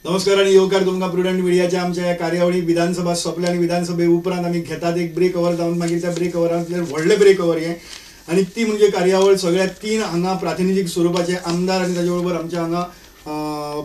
नमस्कार आणि येवकार तुमकां प्रुडंट मिडियाच्या आमच्या ह्या कार्यावळी. विधानसभा सोंपल्या आनी विधानसभे उपरांत आमी घेतात एक ब्रेक ओवर जावन मागीर त्या ब्रेक ओवरांतले व्हडले ब्रेक ओवर हें आनी ती म्हणजे कार्यावळ सगळ्या तीन हांगा प्रातिनिधीक स्वरुपाचे आमदार आनी ताजे बरोबर आमच्या हांगा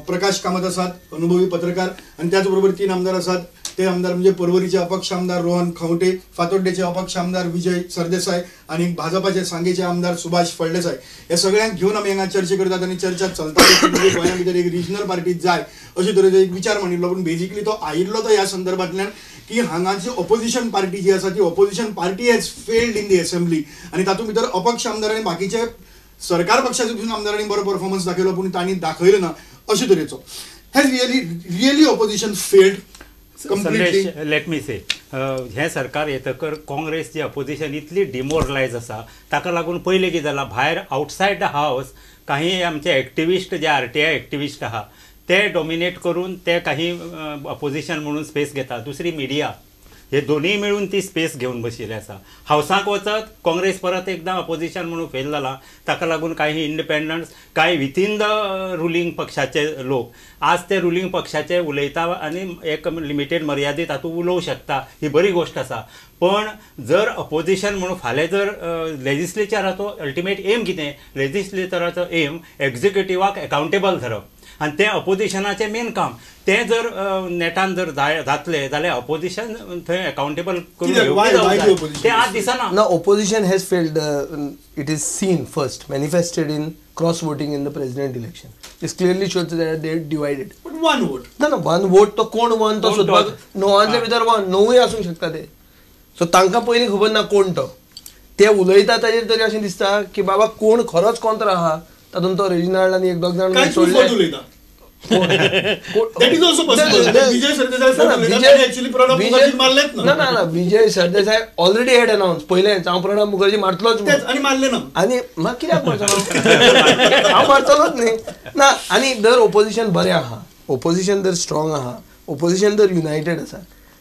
प्रकाश कामत आसात, अनुभवी पत्रकार, आनी त्याच बरोबर तीन आमदार आसात. ते आमदार म्हणजे पर्वरीचे अपक्ष आमदार रोहन खंवटे, फातोड्डेचे अपक्ष आमदार विजय सरदेसाय आनी भाजपाचे सांगेचे आमदार सुभाष फळदेसाय. हे सगळ्यांक घेवन आमी हांगा चर्चा करतात आनी चर्चा चलता म्हणजे गोंया भितर एक रिजनल पार्टी जाय अशे तरेचो एक विचार मांडिल्लो, पूण बेजिकली तो आयिल्लो तो ह्या संदर्भांतल्यान की हांगाची ऑपोजिशन पार्टी जी आसा ती opposition party has failed in the assembly आनी तातूंत भितर अपक्ष आमदार आनी बाकीचे सरकार पक्षाचे पसून आमदारांनी बरो परफॉर्मन्स दाखयलो पूण तांणी दाखयलो ना अशे तरेचो. Has really really opposition failed completely? Let me say, हें सरकार येतकर काँग्रेस जी अपोजिशन इतली डिमोरलायज आसा ताका लागून पयलें कितें जालां, भायर आवटसायड the house काही आमचे एक्टिविस्ट जे आरटीआय एक्टिविस्ट आहा ते डॉमिनेट करून ते काही अपोजिशन म्हणून स्पेस घेता. दुसरी मिडिया, हे दोन्ही मेळून ती स्पेस घेवन बशिल्ले आसा. हावसाक वचत काँग्रेस परत एकदां अपोजिशन म्हणून फेल जाला, ताका लागून काही इंडिपेंडंट्स, कांय विथीन the ruling पक्षाचे लोक आज ते रुलींग पक्षाचे उलयता आनी एक लिमिटेड मर्यादीत हातूंत उलोवंक शकता, ही बरी गोश्ट आसा. पण जर अपोजिशन म्हणून फाल्यां जर लेजिस्लेचराचो अल्टिमेट एम कितें, लेजिस्लेचराचो एम एक्झिक्युटिवाक एकाउंटेबल धरप आनी तें अपोजिशनाचें मेन काम. तें जर नेटान जर जातलें जाल्यार अपोजिशन थंय एकाउंटेबल करून तें आज दिसना. ना, opposition has failed. It is seen first manifested in cross voting in the president election. It's clearly shows that they divided. But one vote. ना ना, वन वोट तो कोण वन तो सोदपाक णवांतले भितर वन णवूय आसूंक शकता ते. सो तांकां पयलीं खबर ना कोण तो. ते उलयता ताजेर तरी अशें दिसता की बाबा कोण खरोच कोंत्र आहा तातूंत तो रेजिनाल्ड आनी एक दोग जाण सोडले. ना ना ना, Vijay Sardesai already had announce पयलेंच हांव प्रणब मुखर्जी मारतलोच आनी मारले ना. आनी म्हाका कित्याक मारतलो, हांव मारतलोच न्ही ना. आनी जर ओपोजिशन बरें आहा, ओपोजिशन जर स्ट्रॉंग आहा, ओपोजिशन जर युनायटेड आसा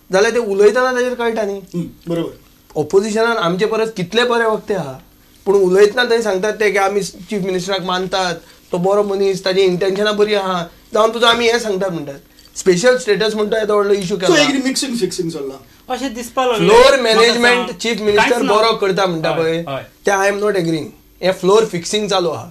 जाल्यार ते उलयतना ताजेर कळटा न्ही. बरोबर, ओपोजिशनान आमचे परस कितले बरे वक्ते आहा पूण उलयतना थंय सांगतात ते की आमी चीफ मिनिस्टराक मानतात, तो बरो मनीस, ताजी इंटेन्शनां बरी आहा, जावन तुजो आमी हें सांगतात म्हणटात. स्पेशल स्टेटस म्हणटा येदो व्हडलो इशू केला. मिक्सिंग फिक्सिंग चल्लां अशें दिसपा लागलें. फ्लोर मॅनेजमेंट चीफ मिनिस्टर बरो करता म्हणटा पळय ते I am not agreeing. हें फ्लोर फिक्सिंग चालू आहा.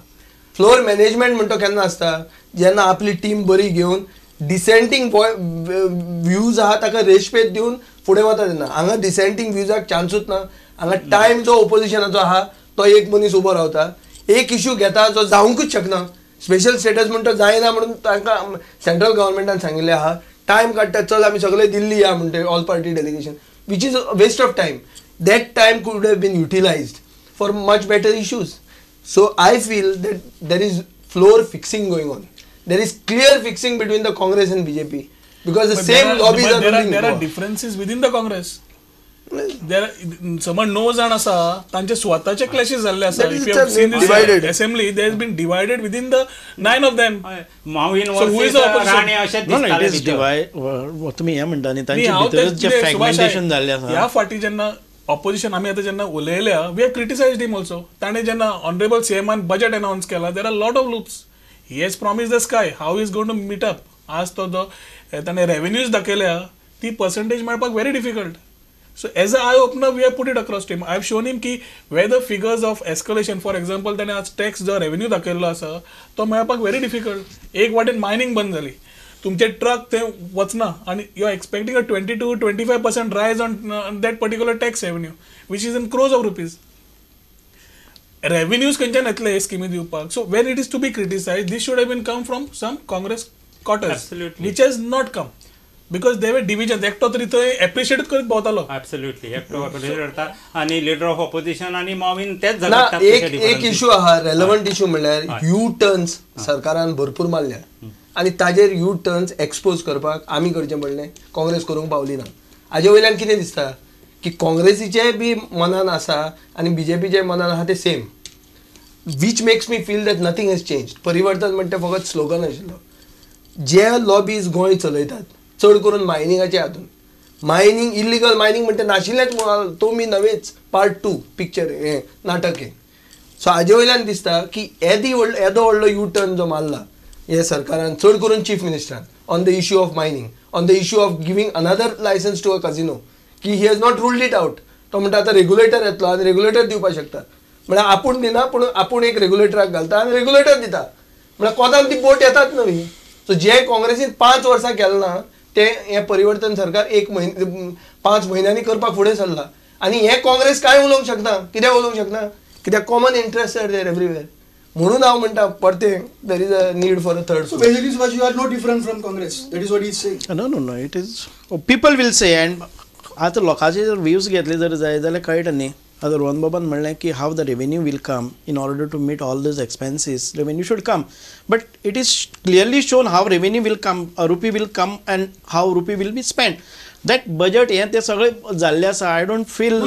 फ्लोर मॅनेजमेंट म्हणटा केन्ना आसता, जेन्ना आपली टीम बरी घेवन डिसेंटींग व्यूज आहा ताका रेस्पेद दिवन फुडें वता तेन्ना. हांगा डिसेंटींग व्यूजाक चान्सूच ना. हांगा टायम जो ओपोजिशनाचो आहा तो एक मनीस उबो रावता, एक इशू घेता जो जावंकूच शकना. स्पेशल स्टेटस म्हणटा जायना म्हणून तांकां सेंट्रल गव्हर्मेंटान सांगिल्लें आहा. टायम काडटा, चल आमी सगळे दिल्ली या म्हणटा all party delegation, which is waste of time. That time could have been utilised for much better issues. So I feel that there is floor fixing going on. There is clear fixing between the Congress and BJP because the same lobbies are ruling. There are differences within the Congress. There समज 9 जाण आसा तांचे स्वताचे clashes जाल्ले आसा. If you have seen this assembly, there has been divided within the 9 of them. Mavin versus Rane अशें दिसतालें. It is divide. तुमी हें म्हणटा न्ही, तांचे भितरच जें फ्रॅगमेंटेशन जाल्लें आसा. ह्या फाटी जेन्ना ऑपोजिशन आमी आतां जेन्ना उलयल्या, we have criticised him also. ताणें जेन्ना ऑनरेबल सीएमान बजेट अनाउन्स केला, there are lot of loops. He has promised the sky, how is going to meet up. आज तो ताणें रेवेन्यूज दाखयल्या ती पर्संटेज मेळपाक very difficult. So as an eye opener, we have put it across to him. I have shown him ki where the figures of escalation, for example, ताणें आज tax जो revenue दाखयल्लो आसा तो मेळपाक व्हेरी डिफिकल्ट. एक वाटेन mining बंद जाली, तुमचे ट्रक थंय वचना आनी you are expecting a 22-25% rise on that particular tax revenue, which is in crores of rupees. Revenues खंयच्यान येतले हे स्किमी दिवपाक? So when it is to be criticise, this should have been come from some Congress quarters, which has not come. Because there were divisions. एकटो तरी थंय appreciate करीत भोंवतालो. ॲब्सोल्युटली, एकटो एप्रिशिएट करता आनी लिडर ऑफ ऑपोजिशन आनी मॉविन तेच झगडटात. एक इशू आहा, रेलेवंट इशू म्हणल्यार यू टर्न्स सरकारान भरपूर मारल्या आनी ताजेर यू टर्न्स एक्सपोज करपाक आमी करचें पडलें, काँग्रेस करूंक पावली ना. हाजे वयल्यान कितें दिसता की काँग्रेसीचें बी मनान आसा आनी बीजेपीचे मनान आहा ते same, which makes me feel that nothing has change. परिवर्तन म्हणटा फकत स्लोगन आशिल्लो. जे लॉबीज गोंय चलयतात चड करून मायनिंगाचे हातून, मायनिंग इलिगल मायनिंग म्हणटा नाशिल्लेंच तो मी नवेच पार्ट 2 पिक्चर हें नाटक हें. सो हाजे वयल्यान दिसता की येदो व्हडलो यू टर्न जो मारला हे सरकारान, चड करून chief मिनिस्टरान, on the issue of mining, on the issue of giving another licence to a casino, की he has not ruled it out. तो म्हणटा आतां रेग्युलेटर येतलो आनी रेग्युलेटर दिवपाक शकता, म्हळ्यार आपूण दिना पूण आपूण एक रेग्युलेटराक घालता आनी रेग्युलेटर दिता, म्हळ्यार कोतान ती बोट येतात नवी. सो जे काँग्रेसीन 5 वर्सां केलें ना तें हें परिवर्तन सरकार 1 म्हयने 5 म्हयन्यांनी करपाक फुडें सरला. आनी हें काँग्रेस कांय उलोवंक शकना, कित्याक उलोवंक शकना, कित्याक common interest are there everywhere. म्हणून हांव म्हणटा परतें there is a need for a third. So basically Subhash, you are no different from Congress, that is what he is saying. No no no, it is people will say. And आतां लोकांचे जर views घेतले जर जाय जाल्यार कळटा न्ही. आतां रोहन बाबान म्हणलें की how the revenue will come in order to meet all these expenses, revenue should come. But it is clearly shown how revenue will come, rupee will come and how rupee will be spend. That budget हें तें सगळें जाल्लें आसा. I don't feel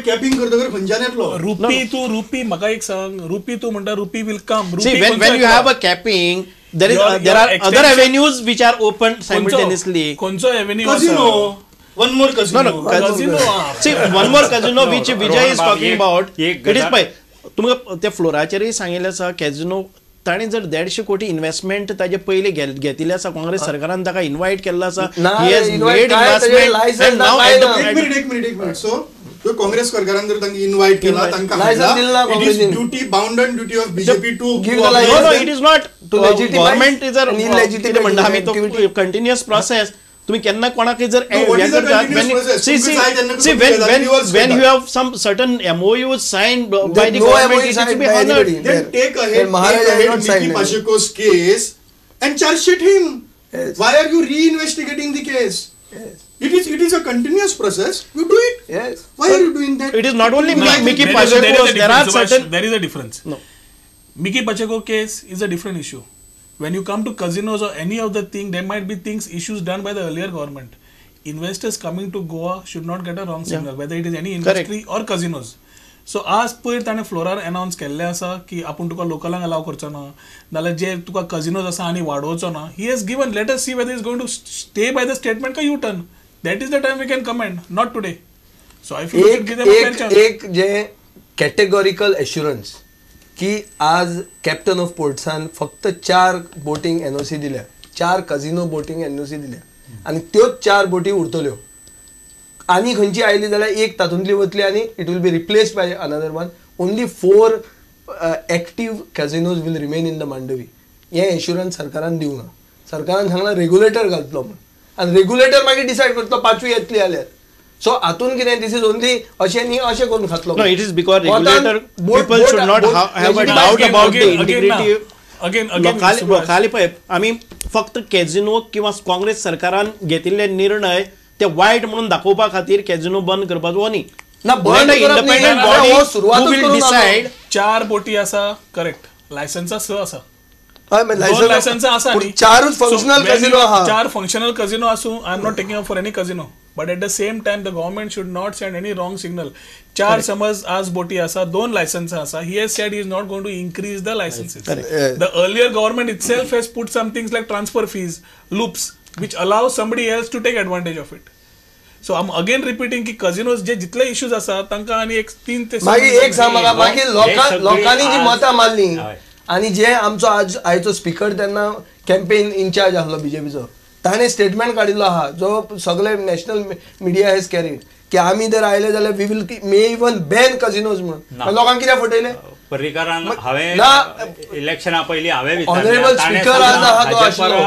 capping करतकर खंयच्यान येतलो रुपी. तूं रुपी म्हाका एक सांग, रुपी तूं म्हणटा rupee will come. See, when you have a capping, there is there are other avenues which are open simultaneously. खंयचो avenue? Casino. One more casino. No, no, casino. See, one more casino which Vijay is talking about. It is by तुमकां त्या फ्लोराचेरय सांगिल्लें आसा. कॅझिनो ताणें जर 150 कोटी investment ताजे पयलीं घेतिल्लें आसा, काँग्रेस सरकारान ताका इन्वायट केल्लो आसा. He has made investment and now एक मिनिट एक मिनिट एक मिनिट. सो तो काँग्रेस सरकारान जर तांकां इन्वायट केला, तांकां it is duty bound and duty of BJP to give. No no, it is not government is a कितें म्हणटा आमी, तो कंटिन्युअस प्रोसेस. तुम्ही केन्ना कोणाक जर when you have some certain MOUs signed by the government, it should be honored. Then take ahead Mickey Pacheco's case and charge sheet him. Yes. Why are you reinvestigating the case? Yes. It is a continuous process. You do it. Yes. Why are you doing that? It is not only Mickey Pacheco. There are certain. There is a difference. No. Mickey Pacheco case is a different issue. When you come to casinos or any of the thing, there might be things, issues done by the earlier government. Investors coming to Goa should not get a wrong signal, whether it is any industry or casinos. So आज पयर ताणें फ्लोरार announce केल्लें आसा की आपूण तुका लोकलांक allow करचो ना, नाल्यार जे तुका कझिनोज आसा आनी वाडोवचो ना. He has given, let us see whether is going to stay by the statement का U turn. That is the time we can comment, not today. So I feel एक जे कॅटेगॉरिकल एश्युरन्स की आज कॅप्टन ऑफ पोर्ट्सान फक्त 4 बोटींक NOC दिल्या, 4 casino बोटींक NOC दिल्या आनी त्योच 4 बोटी उरतल्यो. आनी खंयची आयली जाल्यार एक तातूंतली वतली आनी it will be replaced by another one. Only 4 active casinos will remain in the Mandovi. हें एश्युरन्स सरकारान दिवंक ना. सरकारान सांगलां रेग्युलेटर घालतलो म्हूण, आनी रेग्युलेटर मागीर डिसायड करतलो 5वी येतली जाल्यार. सो हातून कितें this is only अशें न्ही अशें करून खातलो. No, it is because regulator people should not have a doubt about the integrity. Again लोकांनी पळय, आमी फक्त कॅझिनो किंवा काँग्रेस सरकारान घेतिल्ले निर्णय ते वायट म्हणून दाखोवपा खातीर कॅझिनो बंद करपाचो न्ही. ना, बंद independent body who will decide. 4 बोटी आसा, करेक्ट, लायसन्सां 6 आसा. आसा 4 फंक्शनल कझिनो आहा. 4 फंक्शनल कझिनो आसूं, I am not taking up for any casino, but at the same time the government should not send any wrong signal. 4 समज आज बोटी आसा, 2 लायसन्सां आसा. He has said he is not going to increase the licences. The earlier government itself has put some things like transfer fees, loops, which allow somebody else to take advantage of it. So I am again repeating की कझिनोज जे जितले issues आसा तांकां आनी एक 3 ते मागीर एक सांग म्हाका, मागीर लोकांनी जी मतां मारली आनी जे आमचो आज आयचो स्पिकर तेन्ना कॅम्पेन इन्चार्ज आसलो बीजेपीचो, ताणें स्टेटमेंट काडिल्लो आहा जो सगळे नॅशनल मिडिया हॅज कॅरीड की आमी जर आयले जाल्यार we will may even ban casinos म्हणून. लोकांक कित्याक फटयलें? पर्रीकारान हांवें इलेक्शना पयलीं हांवें ऑनरेबल स्पिकर आज आहा तो आशिल्लो.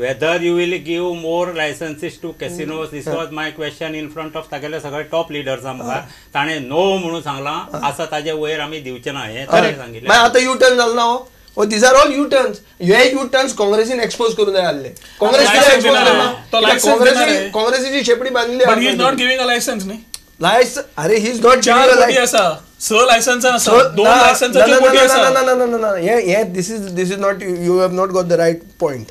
Whether you will give more licences to casinos, this was my question in front of तागेले सगळे टॉप लिडर्सां मुखार. ताणें नो म्हणून सांगलां, आसा ताजे वयर आमी दिवचे ना हें ताणें सांगिल्लें. मागीर आतां यू टर्न जालो ना हो. These are all U-turns. हे U-turns काँग्रेसीन एक्सपोज करून जाय आसले. काँग्रेस एक्सपोज करना, काँग्रेसीची शेपडी बांदिल्ली. But he is not giving a licence न्ही. लायसन्स, अरे he is not. 4 बोटी आसा, 6 लायसन्सां आसा, 2 लायसन्सांच्यो बोटी आसा. ना ना ना ना, हे this is not, you have not got the right point.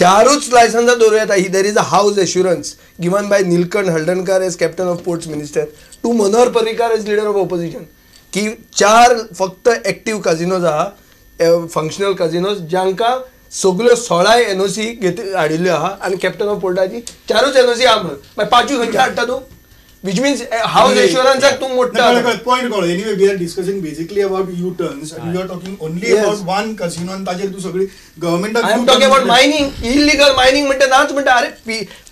4 लायसन्सां दवरूं येता. There is a house assurance given by Nilkanth Haldankar as captain of ports minister to Manohar Parrikar as leader of opposition की 4 फक्त active कझिनोज आहा, functional कझिनोज, जांकां सगल्यो 16 NOC हाडिल्ल्यो आहा आनी captain of पोर्टाची 4 NOC आहा म्हणून. मागीर 5 खंयची हाडटा तूं? Which means house एश्युरन्साक तूं मोडटा. Point कळ्ळो. Anyway we are discussing basically about U turns and you are talking only about one casino आनी ताजेर तूं सगळी गव्हर्मेंटाक. I am talking about mining, illegal mining म्हणटा नाच म्हणटा. अरे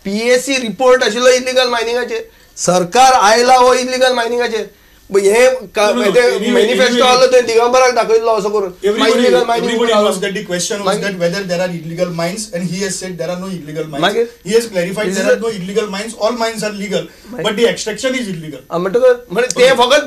पीएसी रिपोर्ट आशिल्लो इलिगल मायनिंगाचेर, सरकार आयला हो इलिगल मायनिंगाचेर. हे मॅनिफेस्टो आसलो तो दिगंबराक दाखयल्लो असो करून. Everybody knows that the question was that whether there are illegal mines, and he has said there are no illegal mines. He has clarified there are no illegal mines, all mines are legal, but the extraction is illegal. म्हणटकच ते फकत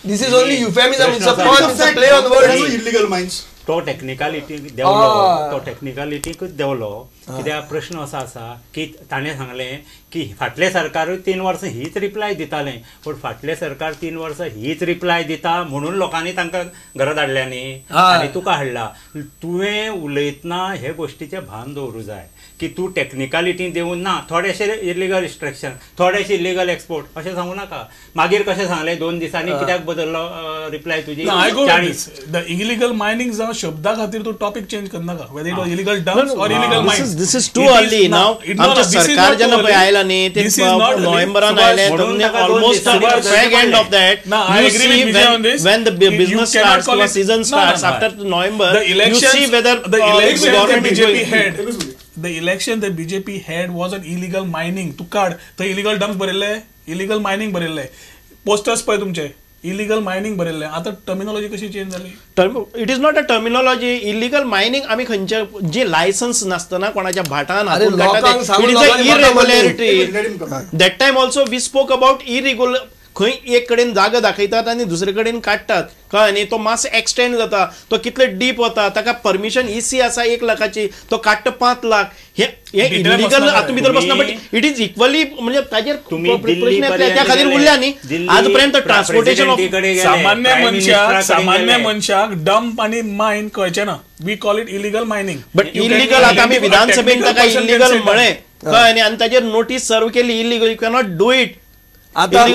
this is only euphemism, it's a pun, it's a play on words. There are no illegal mines. तो technicality देंवलो, तो टेक्निकलिटीकूच देंवलो. कित्याक प्रश्न असो आसा की ताणें सांगलें की फाटलें सरकारूय 3 वर्सां हीच रिप्लाय दितालें, पूण फाटलें सरकार 3 वर्सां हीच रिप्लाय दिता म्हणून लोकांनी तांकां घरा धाडल्या न्ही आनी तुका हाडला. तुवें उलयतना हे गोश्टीचें भान दवरूं जाय की तूं टेक्निकलिटी दिवन ना थोडेशे इलिगल रिस्ट्रिक्शन, थोडेशे इलिगल एक्सपोर्ट अशें सांगू नाका. मागीर कशें सांगलें 2 दिसांनी कित्याक बदल्लो रिप्लाय तुजी? The illegal mining जावं शब्दा खातीर तूं टॉपिक चेंज करनाका, whether it was illegal dumps or illegal mines. This is too early now. आमचें सरकार जेन्ना पळय आयला न्ही ते नोव्हेंबरान आयलें, almost fag end of that. I agree with Vijay on this. When the business starts, the season starts after November, you see whether the election the BJP had, the election the BJP had was on illegal mining. तूं काड थंय illegal dumps बरयल्ले, illegal mining बरयल्ले, posters पळय तुमचे illegal mining बरयल्ले. आतां terminology कशी चेंज जाली? It is not a terminology. Illegal mining आमी खंयचे जे लायसन्स नासतना कोणाच्या भाटान हातून काडटा, it is a irregularity. That time also we spoke about irregular. खंय एक कडेन जागा दाखयतात आनी दुसरे कडेन काडटात, कळ्ळें न्ही? तो मातसो एक्सटेंड जाता, तो कितले डीप वता, ताका परमिशन इसी आसा 1 लाखाची, तो काडटा 5 लाख. हे इलिगल हातूंत भितर बसना, बट it is equally म्हणजे ताजेर प्रश्न येतले त्या खातीर उरल्या न्ही आज पर्यंत. ट्रान्सपोर्टेशन ऑफ सामान्य मनशाक डंप आनी मायन कळचें ना. We call it illegal mining, but illegal आतां आमी विधानसभेन ताका इलिगल म्हळें, कळ्ळें न्ही? आनी ताजेर नोटीस सर्व केली, illegal, you cannot do it. आतां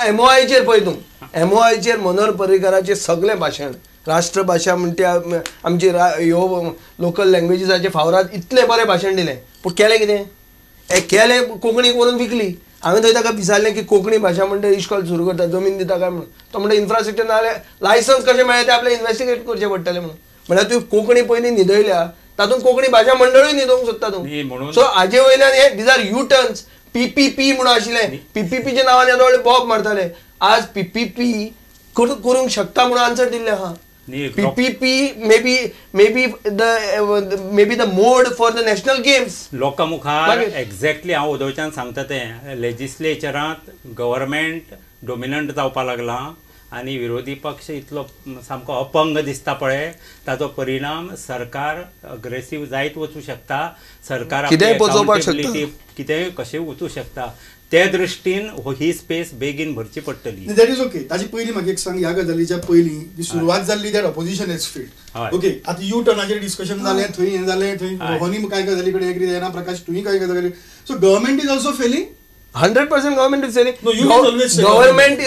एमओआयचेर पळय तूं, एमओआयचेर मनोहर पर्रीकराचें सगळें भाशण, राष्ट्रभाशा म्हणटा आमची ह्यो लोकल लँग्वेजीसाचे फावराद इतलें बरें भाशण दिलें, पूण केलें कितें? केलें कोंकणीक व्हरून विकली. हांवें थंय ताका विचारलें की कोंकणी भाशा म्हणटा इश्कोल सुरू करता, जमीन दिता काय म्हणून. तो म्हणटा इन्फ्रास्ट्रक्चर ना जाल्यार लायसन्स कशें मेळ्ळें तें आपल्याक इन्वेस्टिगेट करचें पडटलें म्हणून. म्हणल्यार तुवें कोंकणी पयलीं न्हिदयल्या, तातूंत कोंकणी भाशा मंडळूय न्हिदोवंक सोदता तूं. सो हाजे वयल्यान हे these are U turns. PPP म्हणून आशिल्लें, पीपीपीच्या नांवान येदो व्हडले बॉब मारताले. आज पीपीपी करूंक शकता म्हणून आन्सर दिल्लें आहा. PPP may be the mode for the national games. लोकां मुखार एक्झॅक्टली हांव उदोवच्यान सांगता तें, लेजिस्लेचरांत गव्हर्मेंट डोमिनंट जावपाक लागलां आनी विरोधी पक्ष इतलो सामको अपंग दिसता पळय, ताजो परिणाम सरकार अग्रेसीव जायत वचूं शकता, सरकार अकाउंटेबिलिटी कितेंय कशें वचूं शकता. ते दृश्टीन ही स्पेस बेगीन भरची पडटली. That is okay. ताजी पयलीं म्हाका एक सांग, ह्या गजालीच्या पयलीं जी सुरवात जाल्ली that opposition is field. Okay, आतां you टर्नाचेर डिस्कशन जालें, थंय हें जालें, थंय रोहनी कांय गजाली कडेन एग्री जायना, प्रकाश तुवें कांय गजाली. So government is also failing. 100% government is failing. No, you always say government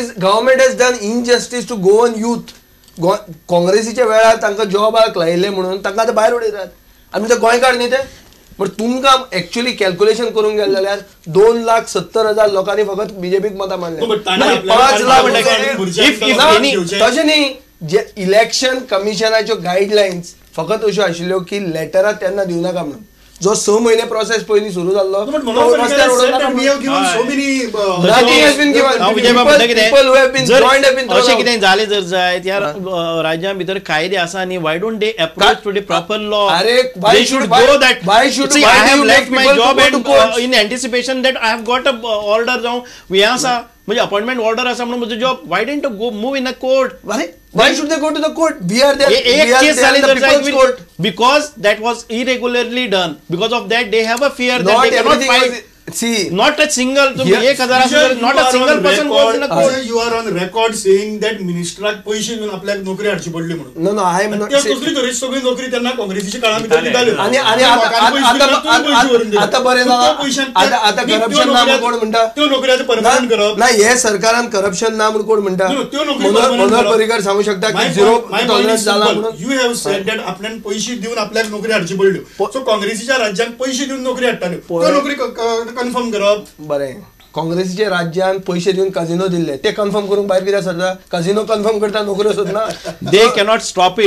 has done injustice to Goan youth. काँग्रेसीच्या वेळार तांकां जॉबाक लायिल्ले म्हणून तांकां आतां भायर उडयतात. आनी ते गोंयकार न्ही ते. पण तुमकां एक्चुअली कॅल्क्युलेशन करूंक गेले जाल्यार 2,70,000 लोकांनी फकत बीजेपीक मतां मारले. 5 लाख तशें न्ही, जे इलेक्शन कमिशनाच्यो गायडलायन्स फकत अश्यो आशिल्ल्यो की लेटरां तेन्ना दिवं नाका म्हणून. जो 6 महिने प्रोसेस पयलीं सुरू जाल्लो, अशें कितें जालें जर जायत ह्या राज्यां भितर कायदे आसा न्ही, why don't they approach to the proper law? They should go that I have left my job and in anticipation that I have got a order. जावं हें आसा म्हणजे अपॉइंटमेंट ऑर्डर आसा म्हणून म्हजो job, why didn't go move in a court? Why should they go to the court? We are there. एक case जाली तर जायत, because that was irregularly done. Because of that they have a fear that they cannot fight. See, not a single, 1000 not a single person goes in a court. You are on record saying that मिनिस्टराक पैसे दिवन आपल्याक नोकरी हाडची पडली म्हणून. No, no, I am not. कसली तरी सगळी नोकरी त्यांना काँग्रेसीच्या काळा भितर दिताले. आनी आनी आतां बरें जालां. आतां करप्शन ना म्हूण कोण म्हणटा? त्यो नोकरी आतां परमनंट करप ना. हे सरकारान करप्शन ना म्हूण कोण म्हणटा? मनोहर पर्रीकर सांगू शकता की झिरो टॉलरन्स जाला म्हणून. You have said that आपल्यान पैसे दिवन आपल्याक नोकरी हाडची पडल्यो. सो काँग्रेसीच्या राज्यांक पैसे दिवन नोकरी हाडटाल्यो, त्यो नोकरी कन्फर्म करप बरें. काँग्रेसीच्या राज्यान पयशे दिवन काजिनो दिल्ले ते कन्फर्म करूंक भायर कित्याक सरता? काजिनो कन्फर्म करता, नोकऱ्यो सोदना. They cannot stop it.